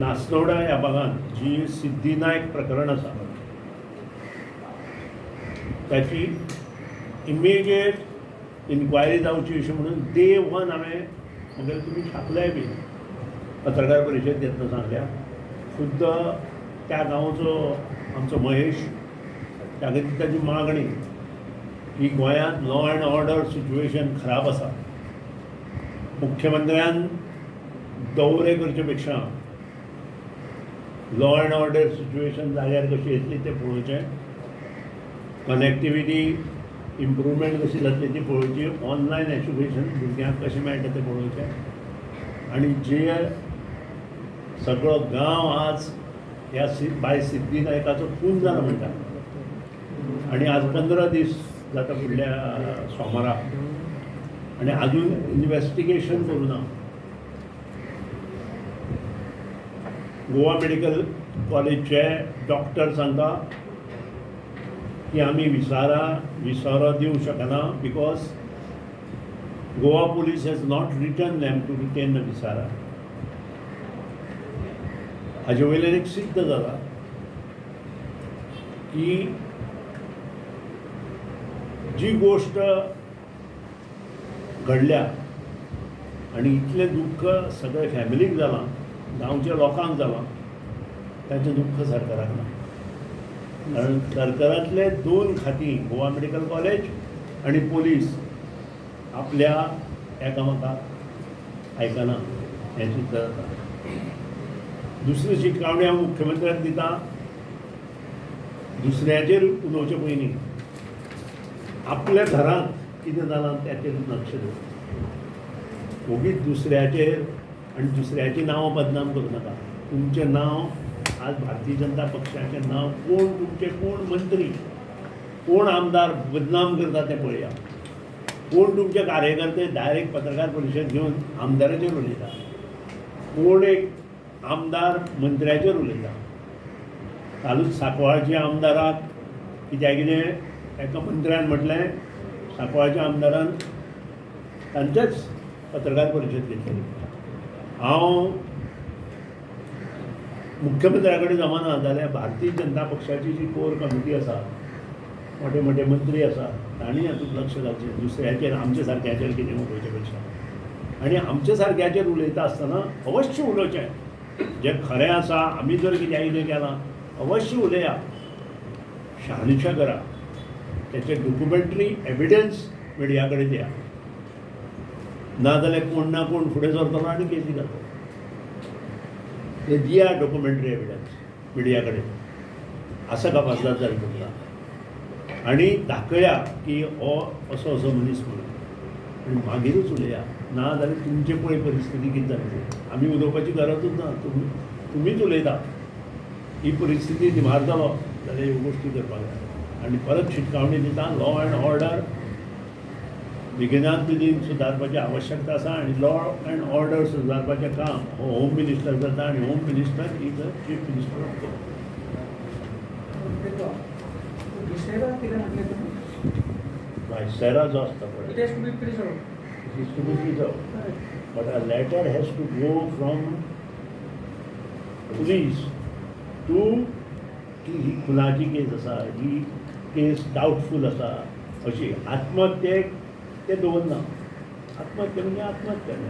नास्नोडा ह्या भागांत जी सिद्धी नायक प्रकरण आसा ताची इमिडिएट इन्क्वायरी जावची अशी म्हणून डे वन हांवें मगेर तुमी छापल्याय बी पत्रकार परिशद घेतना सांगल्या. खुद्द त्या गांवचो आमचो महेश त्या खातीर ताची मागणी की गोंयांत लॉ एंड ऑर्डर सिच्युएशन खराब आसा, मुख्यमंत्र्यान दौरे करचे पेक्षा लॉ एंड ऑर्डर सिच्युएशन जाग्यार कशी येतली तें पळोवचें, कनेक्टिविटी इम्प्रूवमेंट कशी जातली ती पळोवची, ऑनलायन एज्युकेशन भुरग्यांक कशें मेळटा तें पळोवचें. आनी जे सगळो गांव आज ह्या बाय सिद्धी नायकाचो खून जाला म्हणटा आनी आज 15 दीस जाता फुडल्या सोमारा आनी आजून इन्वेस्टिगेशन करूं ना. गोवा मेडिकल कॉलेजचे डॉक्टर सांगता की आमी विसारा दिवंक शकना because Goa police has not return them to retain the viscera. हाजे वयल्यान एक सिद्ध जाला की जी गोश्ट घडल्या आनी इतलें दुख्ख सगळे फॅमिलीक जालां, गांवच्या लोकांक जालां, ताचें दुख्ख सरकाराक ना. कारण सरकारांतले 2 खातीं गोवा मेडिकल कॉलेज आनी पोलीस आपल्या एकामेकाक आयकना हें सिद्ध जाता. दुसरी शिटकावणी हांव मुख्यमंत्र्याक दिता, दुसऱ्याचेर उलोवचे पयलीं आपल्या घरांत कितें जालां ताचेर लक्ष दवर. ओगीच दुसऱ्याचेर आनी दुसऱ्याचीं नांवां बदनाम करूं नाका. तुमचें नांव आज भारतीय जनता पक्षाचें नांव कोण तुमचे कोण मंत्री कोण आमदार बदनाम करता तें पळया, कोण तुमचे कार्यकर्ते डायरेक्ट पत्रकार परिशद घेवन आमदाराचेर उलयता, कोण एक आमदार मंत्र्याचेर उलयता. कालूच सांकवाळच्या आमदाराक कित्याक कितें एका मंत्र्यान म्हटलें, सांकवाळच्या आमदारान तांचेच पत्रकार परिशद घेतली. हांव मुख्यमंत्र्या कडेन जमाना जाल्यार भारतीय जनता पक्षाची जी कोर कमिटी आसा, मोठे मोठे मंत्री आसा, तांणी हातूंत लक्ष घालचें, दुसऱ्याचेर आमच्या सारक्याचेर कितें उलोवचे पेक्षा. आनी आमच्या सारक्याचेर उलयता आसतना अवश्य उलोवचें, जें खरें आसा आमी जर कितें कितें केलां अवश्य उलया, शहानिशा करा, तेचे डॉक्युमेंटरी एविडन्स मिडिया कडेन दिया, ना जाल्यार कोण ना कोण फुडें सरतलो आनी केसी घालतलो. ते दिया डॉक्युमेंटरी एविडन्स मिडिया कडेन, आसा कापासदार जाय पडटा आनी दाखया की हो असो असो मनीस म्हणून, आनी मागीरूच उलया. ना जाल्यार तुमचे पळय परिस्थिती कितें जातली, आमी उलोवपाची गरजूच ना, तुमीच उलयता. ही परिस्थिती निमारतलो जाल्यार ह्यो गोश्टी करपाक जाय. आनी परत शिटकावणी दिता, लॉ एंड ऑर्डर बेगिनात बेगीन सुदारपाची आवश्यकता आसा आनी लॉ एंड ऑर्डर सुदारपाचें काम हो होम मिनिस्टर करता आनी home minister is the chief minister of Goa. Viscera जो आसता पळय, it is to be preserved, but a letter has to go from police to की ही खुनाची केस आसा, ही केस डावटफूल आसा, अशी आत्महत्येक ते दवरना. आत्महत्या म्हणजे आत्महत्या न्हय.